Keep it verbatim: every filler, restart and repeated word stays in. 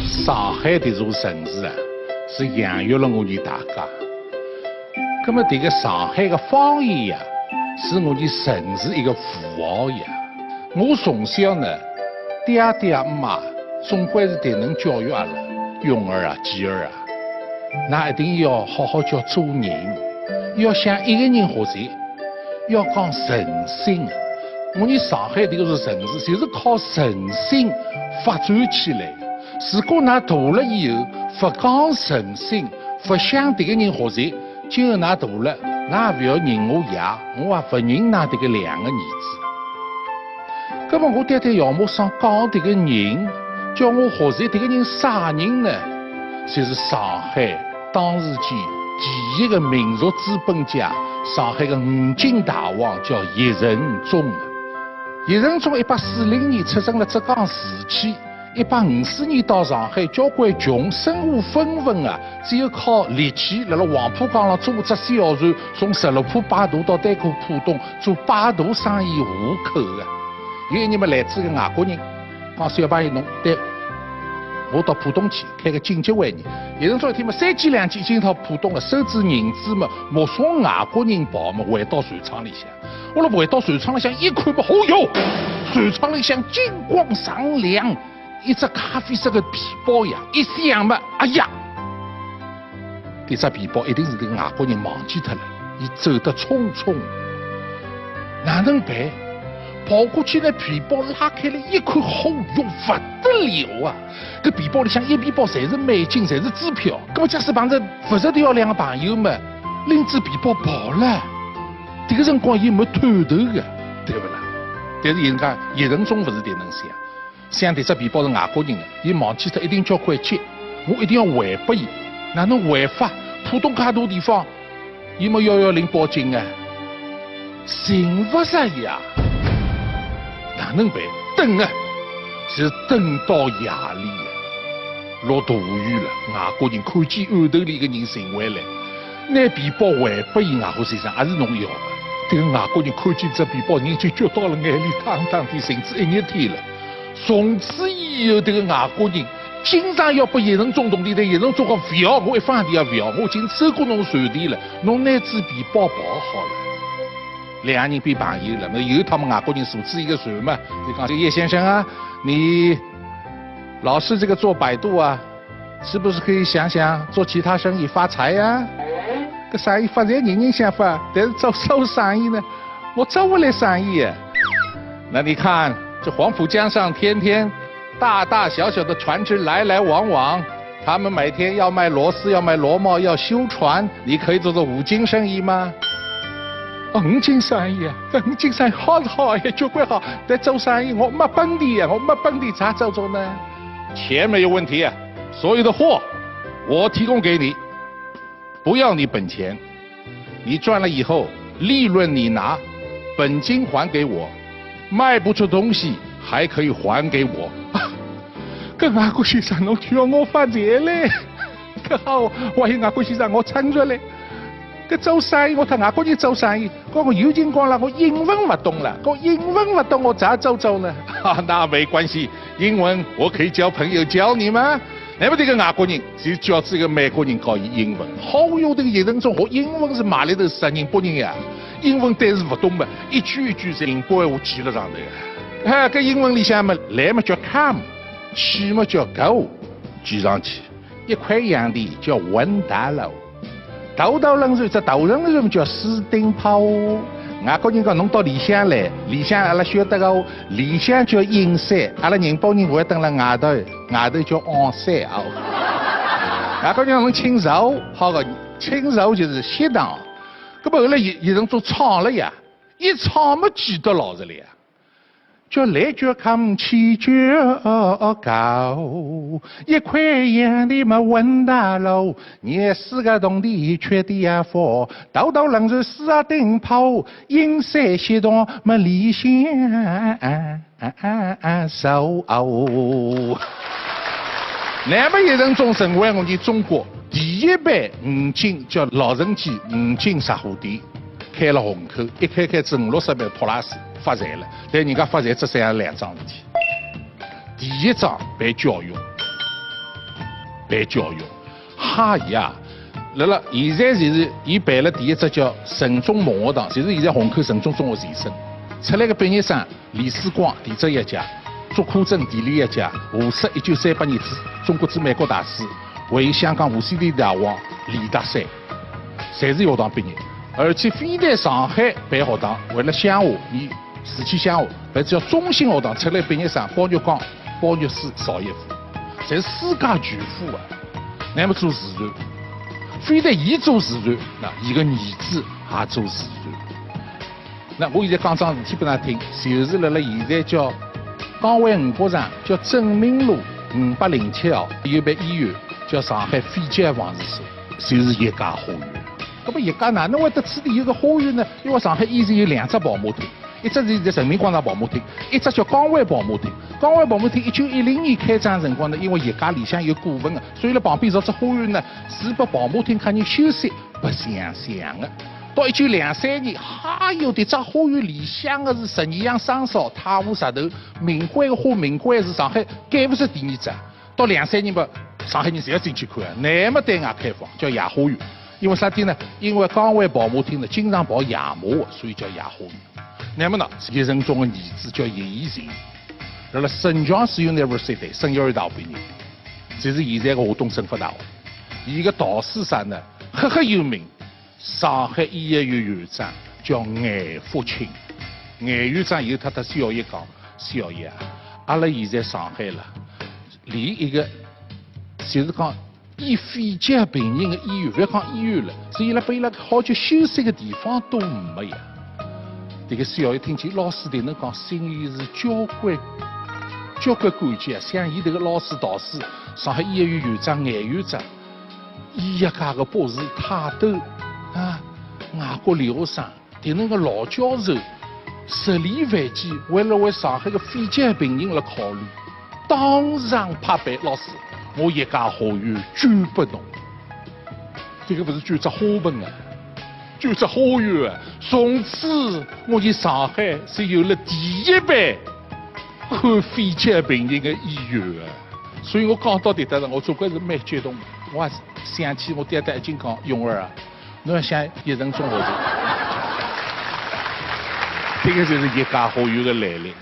上海迭座城市啊，是养育了我伲大家。葛末迭个上海个方言呀，是我伲城市一个符号呀。我从小呢，爹爹妈妈总归是迭能教育阿拉，勇儿啊，吉儿啊，㑚一定要好好叫做人，要向一个人学习，要讲诚信。我伲上海迭个座城市，就是靠诚信发展起来个。 如果㑚大了以后，勿讲诚信，勿向迭个人学习，今后㑚大了，㑚也勿要认我爷，我也勿认㑚迭个两个儿子。葛末我爹爹姚木生讲迭个人，叫我学习迭个人啥人呢？就是上海当时间第一个民族资本家，上海个五金大王，叫叶仁宗。叶仁宗一八四零年出生了浙江慈溪， 一八五四年到上海，交关穷，身无分文啊，只有靠力气，辣辣黄浦江浪租只小船，从十六铺摆渡到对过浦东，做摆渡生意糊口个。有一日嘛，来仔个外国人，讲：“小朋友，侬带我到浦东去，开个紧急会议。”叶仁宗一听嘛，三句两句已经到浦东了，收仔银子嘛，目送外国人跑嘛，回到船舱里向。 我辣回到船舱里向一看嘛，哦哟，船舱里向金光闪亮，一只咖啡色个皮包呀，一想嘛，哎呀，迭只皮包一定是迭个外国人忘记脱了，伊走得匆匆，哪能办？跑过去拿皮包拉开来一看，哦哟，勿得了啊！搿皮包里向一皮包侪是美金，侪是支票。葛末假使碰着勿识调两个朋友嘛，拎仔皮包跑了。 迭个辰光伊没探头个，对勿啦？但是人家叶仁宗勿是迭能想，想迭只皮包是外国人个，伊忘记脱一定交关急，我一定要还拨伊。哪能还法？浦东介大地方，伊没幺幺零报警啊，寻勿着伊啊。哪能办？等啊，是等到夜里啊。 落大雨了，外国人看见暗头里个人寻回来，拿皮包还拨伊，外国先生，也是侬要个。迭个外国人看见只皮包，人就急到了眼泪汤汤渧，寻仔一日天了。从此以后，迭个外国人经常要拨叶仁宗铜钿，但叶仁宗讲勿要，我一分钿也勿要，我已经收过侬船钿了，侬拿仔皮包跑好了。两个人变朋友了，那有一趟嘛，外国人坐仔伊个船嘛，就讲：“这个叶先生啊，你 老是这个做摆渡啊，是不是可以想想做其他生意发财呀？搿生意发财人人想发，但是做啥生意呢？我做勿来生意啊。那你看，这黄浦江上天天大大小小的船只来来往往，他们每天要卖螺丝，要卖螺帽，要修船，你可以做做五金生意吗？”“五金生意啊，五金生意好是好呀，交关好，但做生意我没本钿呀，我没本钿，咋做做呢？”“钱没有问题啊，所有的货我提供给你，不要你本钱，你赚了以后，利润你拿，本金还给我，卖不出东西还可以还给我。”“搿外国先生，侬叫我发财嘞？搿好，我还有外国先生，我撑着嘞。 搿做生意，我搭外国人做生意，搿个有辰光啦，我英文勿懂了，搿英文勿懂，我咋做做呢？”“啊，那没关系，英文我可以叫朋友教你嘛。”那么这个外国人就叫这个美国人教伊英文，好哟，这个叶仁宗学英文是卖力头杀人拨人呀，英文单词勿懂嘛，一句一句侪宁波闲话记了上头呀。哎，搿英文里向嘛，来嘛叫 come，去嘛叫 go，记上去。 一块洋钿叫one dollar。大大人船，只大人船叫四顶炮。外国人讲侬到里向来，里向阿拉晓得个哦，里向叫inside，阿拉宁波人勿会蹲辣外头，外头叫outside哦。外国人讲侬请坐，好个，请坐就是sit down。搿么后来伊伊人做唱了呀，一唱么记得牢实了呀。 叫来叫come，去叫go，一块洋钿么one dollar，廿四个铜钿缺的呀佛，大大人船四顶炮，inside sit down么里向坐。那么叶仁宗成为我们中国第一爿五金，叫老城区五金杂货店。 开了虹口，一开开仔五六十爿托拉斯，发财了。但人家发财只剩下两桩事体。第一桩办教育，办教育。哈呀，辣辣现在就是伊办了第一只叫城中文学堂，就是现在虹口城中中学前身。出来个毕业生，李四光地质学家，竺可桢地理学家，胡适一九三八年子中国驻美国大使，还有香港无锡地大王李达山，侪是学堂毕业。而且非但上海办学堂，为了乡下，伊 自己乡下，办只叫中兴学堂出来毕业生，包玉刚、包玉书、邵逸夫，侪是世界巨富啊。那么做慈善，非但伊做慈善，那伊个儿子也做慈善。那我现在讲桩事体拨㑚听，就是辣辣现在叫江湾五角场，叫正明路五百零七号，有爿医院叫上海肺结防治所，就是叶家花园。那么叶家哪能会得此地有个花园呢？因为上海以前有两只跑马厅， 一只是现在人民广场跑马厅，一只叫江湾跑马厅。江湾跑马厅一九一零年开张辰光呢，因为叶家里向有股份个，所以辣旁边造只花园呢，是拨跑马厅客人休息白相相个。到一九两三年，哈哟，迭只花园里向个是十二样生肖，太湖石头，名贵个花，名贵个树，上海拣勿出第二只。 到两三年吧，上海人侪要进去看啊，乃末对外开放，叫夜花园。因为啥体呢？因为江湾跑马厅呢，经常跑夜马个，所以叫夜花园。乃末呢，叶仁忠个儿子叫叶益全，辣辣圣约翰University，圣约翰大学毕业，就是现在个华东政法大学。伊个导师啥呢？赫赫有名， 上海医学院院长叫颜福卿。颜院长有搭搭小叶讲，小叶啊，阿拉现在上海了，连一个就是讲医肺结病人个医院，勿要讲医院了，是伊拉拨伊拉好叫休息个地方都没呀。迭个小叶听见老师迭能讲，心里是交关交关感激啊，想伊迭个老师导师，上海医学院院长颜院长， 医学界个博士泰斗啊，外国留学生，迭能个老教授，十里万里为了为上海个肺结病人来考虑，当场拍板，老师，我叶家花园捐拨侬。迭个勿是捐只花盆啊，捐只花园啊！从此我伲上海是有了第一爿 看肺结病人个医院啊。所以我讲到迭搭了，我总归是蛮激动。我也想起我爹爹一径讲，勇儿啊，侬要向叶仁忠学习。迭个就是叶家花园个来历。